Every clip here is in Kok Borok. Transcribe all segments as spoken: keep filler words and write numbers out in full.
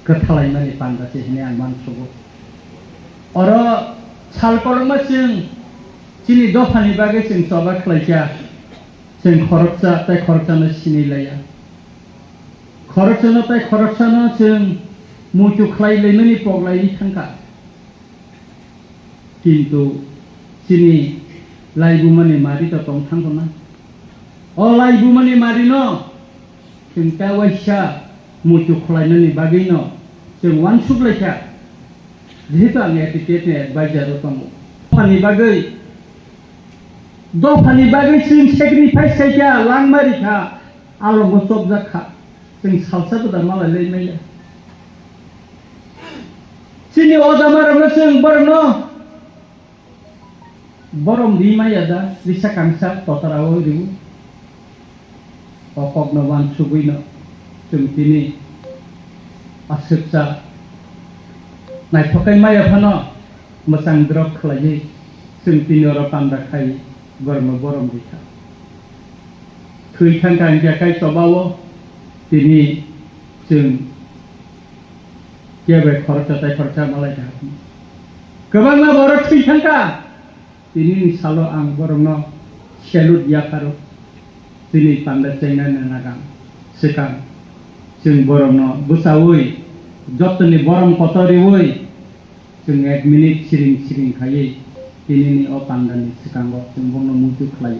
kwthalaimani panda se hwnwi ang uansugo. Oro sal kolokma chwng chini dophani bagwi chwng choba khlaikha, chwng khoroksa tei khoroksano sini laiya. Khoroksano tei khoroksano chwng muitu khlai laimani pok laiwi thangkha. Kintu chini laibumani mari to tong thangkona. O laibumani marino chwng ta waisa muitu khlainani bagwino chwng uansuk laikha. Jehetu ang A P P F ni advisor o tongo. Dophani bagwi, dophani bagwi chwng sacrifice khaikha, langma rikha, alongo chopjak kha. Chwng salsa bo da malai lai maya. Chini ojamarokno chwng borokno borom ri maya da, risa kangsa totara o riu. O kokno uansugwino chwng tini aswksa naithokai maya phano mwchang drop khlaiwi chwng tini oro panda khai borokno borom rikha. Thwi thangkha hinkhe kai chobao tini chwng kebo khoroksa tei khoroksa malai kha. Kwbangma borok thwi thangkha. Tinini salo ang borokno salute yapharo. Tini panda chengnani nagang swkang chwng borokno bwchaui jotoni borom kotor riui chwng ek minute siring siring khaiwi tinini o pandani swkango chwng bono muitu khlaio.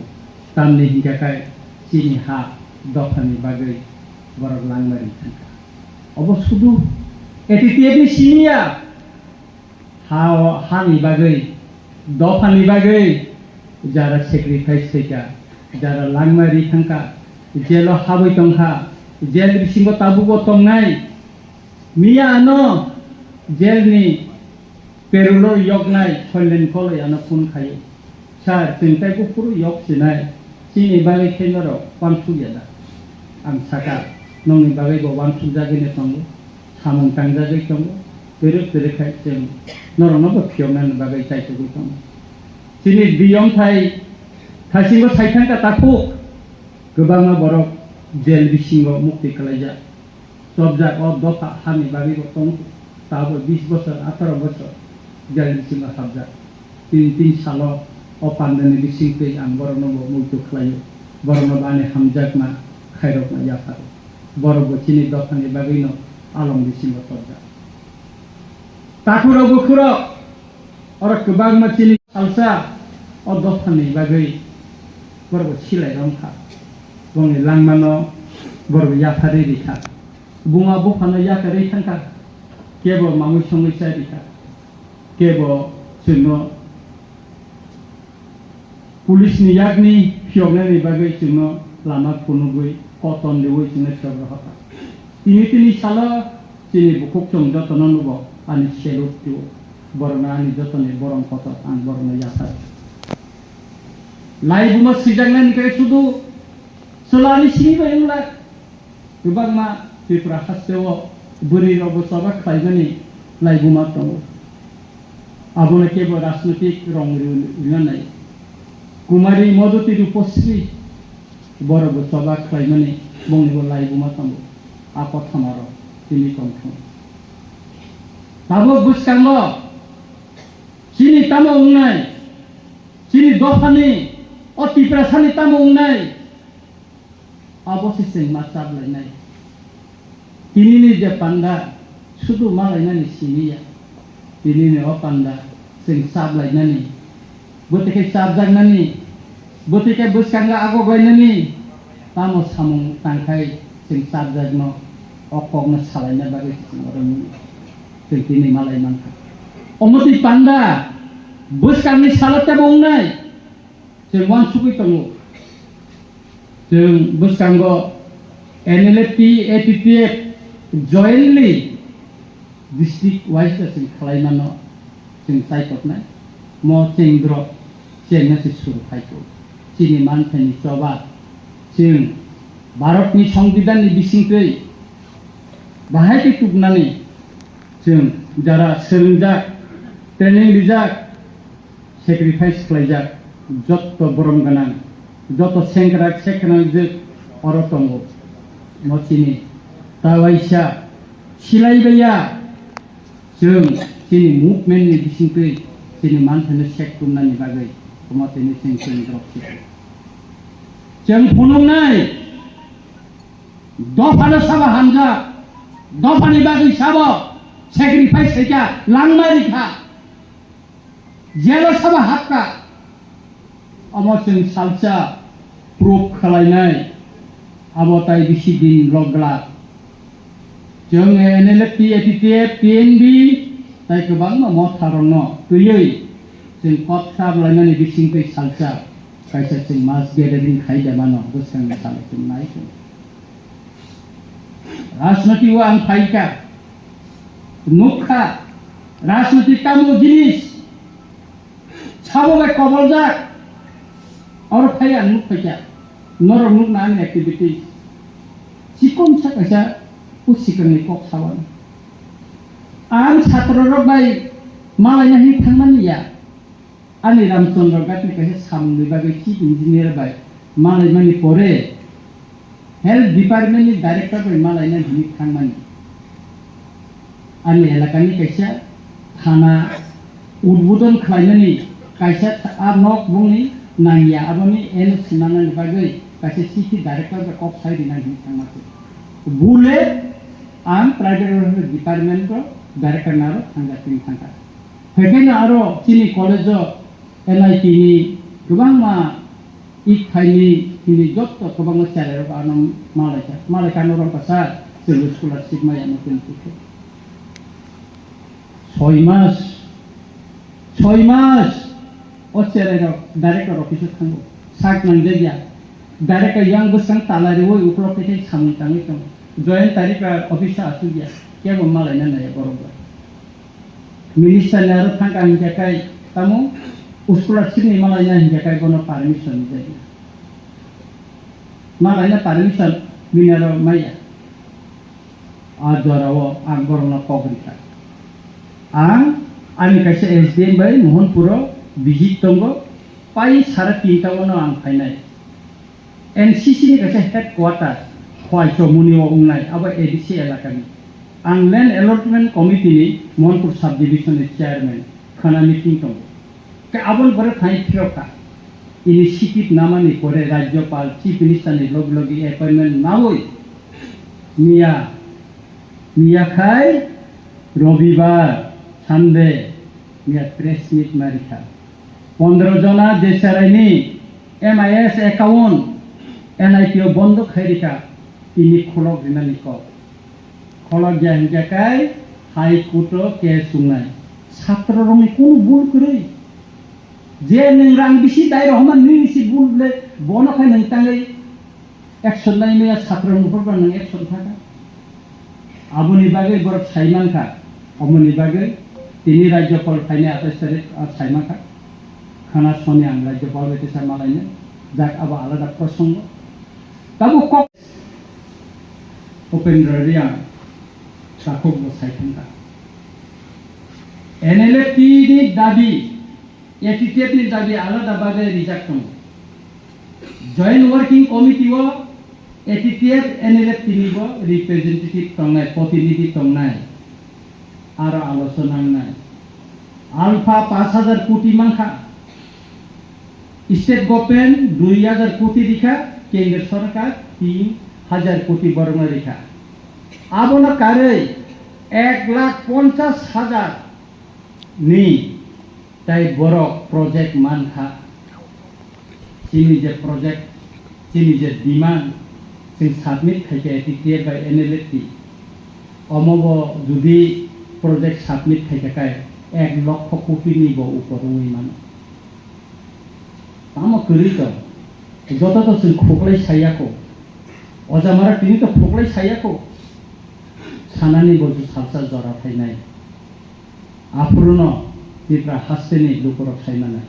Tamni hinkhe khe chini ha dophani bagwi borok langmari thangkha. Obo sudu A P P F ni simi ya. Ha o, hani bagwi, dophani bagwi jara sacrifice khaikha, jara langma ri thangkha, jelo habwi tongkha, jel bisingo tabugo tongnai, miya ano jelni perulor yoknai Soilen Koloi ano phone khaio. Sir, chwng tei buphuru yok sinai, chini bagwi khe norok uansuk ya da? Ang sakha, nokni bagwi bo uansuk jagwi no tongo, samung tangjagwi tongo, kwrwk kwrwk khai chwng norokno bo phiyoknani bagwi chaitugwi tongo. Chini biyong thai thaisingo sai thangkha takhuk, kwbangma borok jail bisingo mukti kwlaijak. Chopjak o dopha hani bagwi bo tong, tabo bis bosor, atharo bosor jail bisingo hapjak. Tin tin salo o pandani bising twi ang borokno bo muitu khlaio, borokno bo ani hamjakma khairokma yapharo. Borok bo chini dophani bagwino along bisingo chopjak. Takhurok bukhurok oro kwbangma chini salsa o dophani bagwi borok bo silai rwngkha. Bongni langmano borok bo yapharwi rikha. Buma buphano yakarwi thangkha, kebo mamui songwi chai rikha, kebo chwngno police ni yakni phiyoknani bagwi chwngno lama phunugwi koton riwi chwngno phiyok rohorkha. Tini tini salo chini bukhuk chwng jotono nugo ani salute twibo, borokno ani jotoni borom kotor ang borokno yaphar. Laibuma swijaknani khe sudu chwlani simi bai wngla. Kwbangma Tripura hasteo bwrwirokbo choba khlaimani laibuma tongo. Abono kebo rajnoitik rong ri-, rina nai. Kumari Modhuti Rupasri borokbo choba khlaimani bongnibo laibuma tongo. A kothamarok tini tongthung. Tabuk bwskango chini tamo wngnai, chini dophani, o Tiprasani tamo wngnai, Abo se chwng ma chap lainai. Tinini je panda sudu ma lainani simi ya. Tinini o panda chwng chap lainani. Bwtwi khe chapjaknani. Bwtwi khe bwskango agok lainani. Tamo samung tangkhai chwng chapjakno o kokno salaina bagwi chwng oro nini. Chwng tini ma lai mankha. Omo twi panda bwskangni salo tebo wngnai. Chwng uansugwi tongo. Chwng bwskango N L F T, A P P F jointly district wise da chwng khlai mano chwng chaitoknai. Mo chwng drop chengna se suru phaiko. Chini manthaini choba chwng Bharatni Songbidanni bisingtwi bahai khe tubnani chwng jara swrwngjak, training rijak, sacrifice khlaijak, jotto borom gwnang, jotto sengkrak sekrangjwk oro tongo. Mo chini ta waisa Silai baiya, chwng chini movement ni bisingtwi chini manthaino sek tumnani bagwi omo tini chwng chwng drop si. Chwng phunuknai dophano sabo hamjak, dophani bagwi sabo sacrifice khaikha, langma rikha. Jelo sabo hapkha. Omo chwng salsa proof khwlainai. Abo tai bisi din lok glak. Chwng N L F T, A P P F, T N B tai kwbangma motharokno twiwi chwng kok sa bwlainani bisingtwi salsa kaisa chwng mass gathering khai de mano bwskangni salo chwng nai chwng. Rajniti o ang phaikha, nukha, rajniti tamo jinis, sabo bai koboljak, oro phai ang nuk phaikha, norok nukna ani activities, chikon sa kaisa o sikangni kok sawan. Ang satro rok bai malaina hin thangmani ya. Ani Ramchandra Ghat ni kaisa samung ni bagwi chief engineer bai malaimani pore health department ni director bai malaina hinwi thangmani. Ani elaka ni kaisa thana udbodon khlaimani kaisa th-, a nok bongni nangya aboni N O C manani bagwi kaisa chithi director bai kok sai rina hinwi thangmani. Bule ang private department o director naro thangja tini thangkha. Hwnkhe no aro chini college o N I T ni kwbangma ik phaini hwnwi joto kwbangma cherai rok ano malaikha. Malaikha norok bwsa chwng scholarship maya no tini tikhe. Soi mas, soi mas o cherai rok director office o thango. Sak nangjakya. Director yang bwskang tala riwi uklok khe samung tangwi tongo. Join tarikha office o asukya. Kebo malaina naiya borok bai. Minister ni aro thangkha hinkhe kai tamo scholarship ni malaina hinkhe kai bono permission rijak ya. Malaina permission bini aro maya. A jora o ang borok no kok rikha. Ang ani kaisa S D M bai Mohanpur o visit tongo, pai sara tinta o no ang phainai. N C C ni kaisa headquarter Khwaichomoni o wngnai, abo A D C elakani. Ang Land Allotment Committee ni Mohanpur Sub Division ni chairman, khana meeting tongo. Khe aboni pore thani phirokha. Initiative namani pore Rajyapal, Chief Minister ni logi logi appointment nawi miya, miya khai Robibar, Sunday, miya press meet ma rikha. Pondro jona je cheraini M I S account N I T o bondo khai rikha, tini khulok rinani kok. Khulok ya hinkhe kai High Court o case sungnai. Satro rokni kunu bul kwrwi. Je nwng rang bisi dai rohorma nini si bul le bono khai nwng tangwi action nai maya satro rokni upor nwng action thaka. Aboni bagwi borok sai mankha, omoni bagwi tini Rajyapal phainai atais tarik, ah, sai mankha. Khana soni ang Rajyapal bai tesa malainai, jak abo alada prosongo. Tabuk kok Upendra Reang takhuk bo sai thangkha. N L F T ni dabi, A T T F ni dabi alada bagwi rijak tongo. Joint Working Committee o A T T F, N L F T ni bo representative tongnai, protinidhi tongnai, aro alochona wngnai. Alpha paanch hajar koti mankha, state government dui hajar koti rikha, kendra sorkar tin hajar koti borokno rikha. Abono karwi ek lakh ponchas hajar ni tai borok project mankha. Chini je project, chini je demand, chwng submit khaikha A T T F bai N L F T. Omo bo jodi project submit khaikha kai ek lokho koti ni bo upor wngwi mano. Tamo kwrwi tong? Joto to chwng khuklai saya kho. Oja mara tini to khuklai saya kho. Sanani bo salsa jora phainai. Aphuruno Tipra hasteni lukurok sai mano.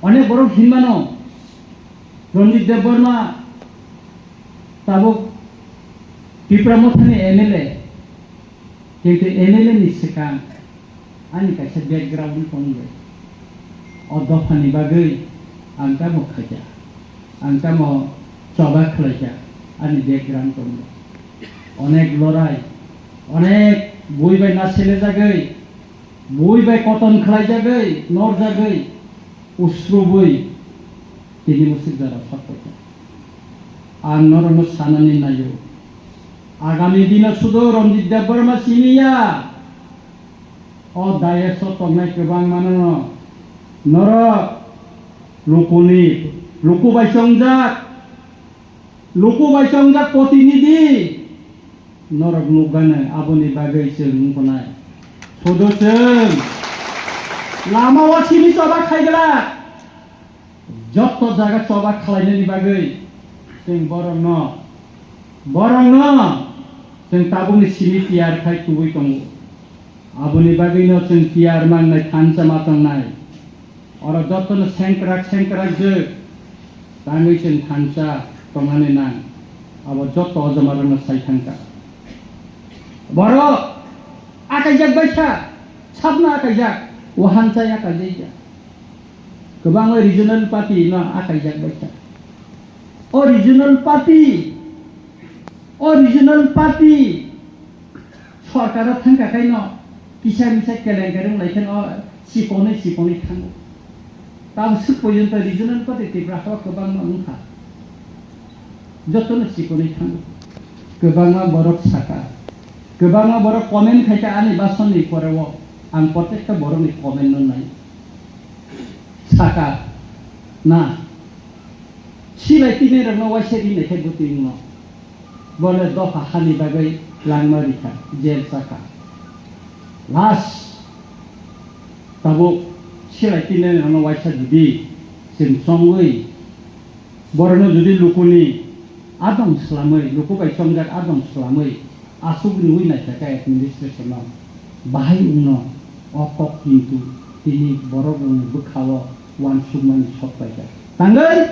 Onek borok hinmano, Ranjit Debbarma tabuk Tipra Mothani M L A, kintu M L A ni swkang ani kaisa background tongwi. O dophani bagwi ang tamo khaikha, ang tamo choba khlaikha, ani background tongo. Onek lorai, Onek bui bai nasilejagwi, bui bai koton khlaijagwi, norjagwi, usrubwi tini mwswk jora sokphaikha. Ang norokno sanani naio, agami dino sudo Ranjit Debbarma siniya, o dais o tongnai kwbangmano norok lukuni, luku bai chongjak, luku bai chongjak protinidhi, norok nukgano, aboni bagwi chwng wngkha nai. Sudo chwng lama o simi choba khaiglak, jotto jaga choba khlainani bagwi chwng borokno, borokno chwng tabukni simi tiyar khai tubui tongo. Aboni bagwino chwng tiyar mangnai thansa ma tongnai. Oro jotono sengkrak sengkrak jwk tangwi chwng thansa tongnani nang. Abo joto ojomarokno sai thangkha. Borok akaijak baikha, sabno akaijak, wahan chai akaijak ya. Kwbangma regional party no akaijak baikha. O regional party, o regional party sorkaro thangkha khaino kisa misa kelenkari wnglaikhe no sikonwi sikonwi thango. Tamo swk porjonto regional party Tripura hao kwbangma wngkha. Jotono sikonwi thango. Kwbangma borok saka. Kwbangma borok comment khaikha ani basonni poreo. Ang protekta borokni comment no nai. Saka na silai tini rokno waisa ri naikhe bwtwi wngno. Bole dopha hani bagwi langma rikha, jail chakha. Last tabuk silai tini rokno waisa ridi, chwng chongwi borokno jodi lukuni adong swlamwi, luku bai chongjak adong swlamwi, aswk nwi naikha khe administration no bahai wngno o kok kintu tini borok rokni bwkha o uansukmani sok paikha. Tangwi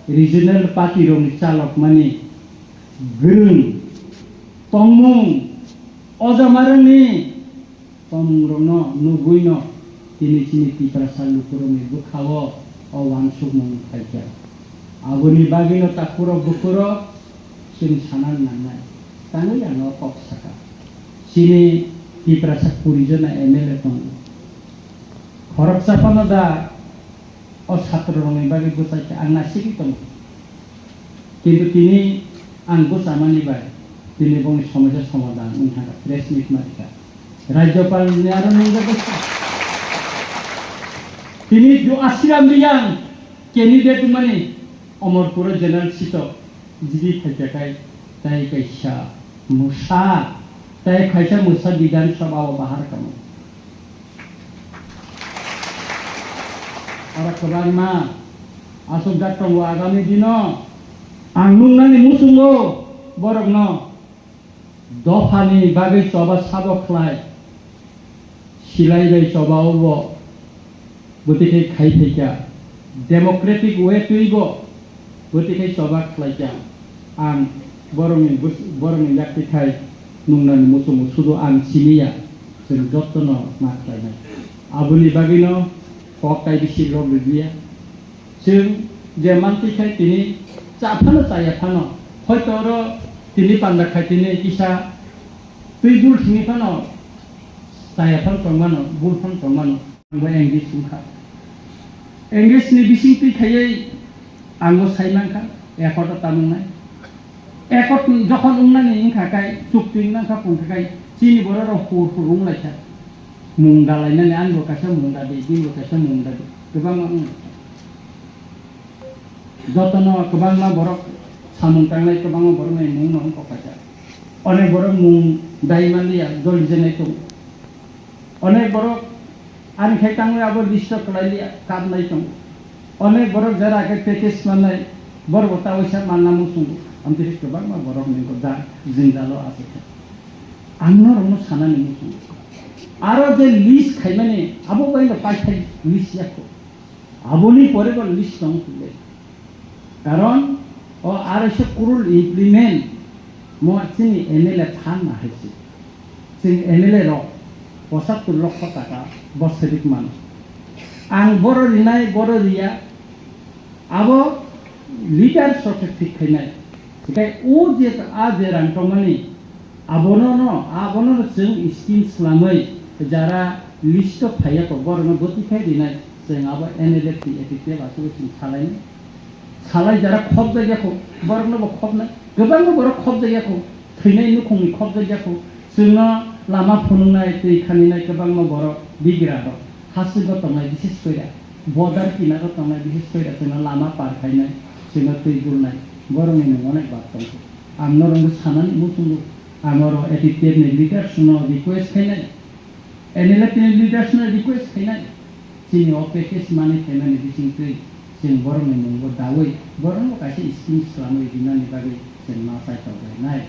regional party rokni chalokmani gwrwng tongmung ojamarokni tongmungrokno nugwino tini chini Tiprasa lukurokni bwkhao o uansukmung phaikha. Aboni bagwino takhurok bukhurok chwng sana nangnai. Tangwi ang o kok sakha. Chini Tiprasa kuri jona M L A tongo. Khoroksa phano da o satro rokni bagwi bwsai khe ang naisingwi tongo. Kintu tini ang bwchamani bai tini bongni somosya somadhan wng thangkha, press meet ma rikha. Rajyapal ni aro nungjagwi sa. Tini jo Asiram Riyang candidate wngmani Omorpur o general seat o G D phaikha khai tai kaisa mwsa, tai kaisa mwsa Bidhan Sabha o bahar kamo. Oro kwbangma aswk jak tongo agami dino. Ang nuknani muchungo borokno dophani bagwi choba sabo khlai, silai bai choba o bo bwtwi khai khai phaikha, democratic way twi bo bwtwi khai choba khlaikha. Ang borokni bus-, borokni yak twi khai nungnani muchungo sudu ang siniya, chwng jotono ma khlainai. Aboni bagwino kok tai bisi rok rwliya. Chwng je mantwi khai tini cha phano chaya phano, hoito oro tini panda khai tini kisa twi bul thwngwi phano chaya phano tongmano, bul phano tongmano. Angbo engage wngkha. Engage ni bising twi khaiwi angbo sai mankha, accord o tamwngnai. Accord jokhon wngnani wngkha khai, chukti wngkha phungkha khai, chini borok rok hur hur wnglaikha. Mung dalainani, ani bo kaisa mung dadi, bini bo kaisa mung dadi, kwbangma wnglaikha. Jotono kwbangma borok samung tangnai, kwbangma borokni mungno wng kok kaisa. Onek borok mung dai manliya, joli jenai tongo. Onek borok ani khai tangwi abo list o kwlai liya, kap nai tongo. Onek borok jera khe package mannai, borok bo ta waisa manna muchungo. Amtwi kwbangma borok ni bo da jwngjalo achukha. Ang norokno sanani muchungo. Aro je list khaimani abo bai no paithai list yakho. Aboni pore bo list tong philai. Karon o arai se kurul implement mo chini M L A phan na hai se. Chwng M L A rok pochattor lokho taka bosori mano. Ang boro rinai, boro riya, abo leader sokhe thik khainai. Tei o je a je rang tongmani Abono no, abono no chwng scheme swlamwi jara list o phaiya kok borokno bwtwi khai rinai, chwng abo N L F T A P T F aswk chwng salainai. Salai jara khopjak ya kho, borokno bo khopnai, kwbangma borok khopjak ya kho, thwinai nukhungni khopjak ya kho, chwngno lama phunuknai, twi khaninai kwbangma borok bigra rok, haswk o tongnai bises koira, border kinaro tongnai bises koira, chwngno lama par khainai, chwngno twi gulnai, borokni mung onek bak tongkho. Ang norokno sanani muchungo, ang oro A P T F ni leaders no request khainai, N L F T ni leaders no request khainai, chini o package manwi khaimani bisingtwi chwng borokni mungbo dawi borokno kaisa scheme swlamwi rinani bagwi chwng ma chai tonglainai.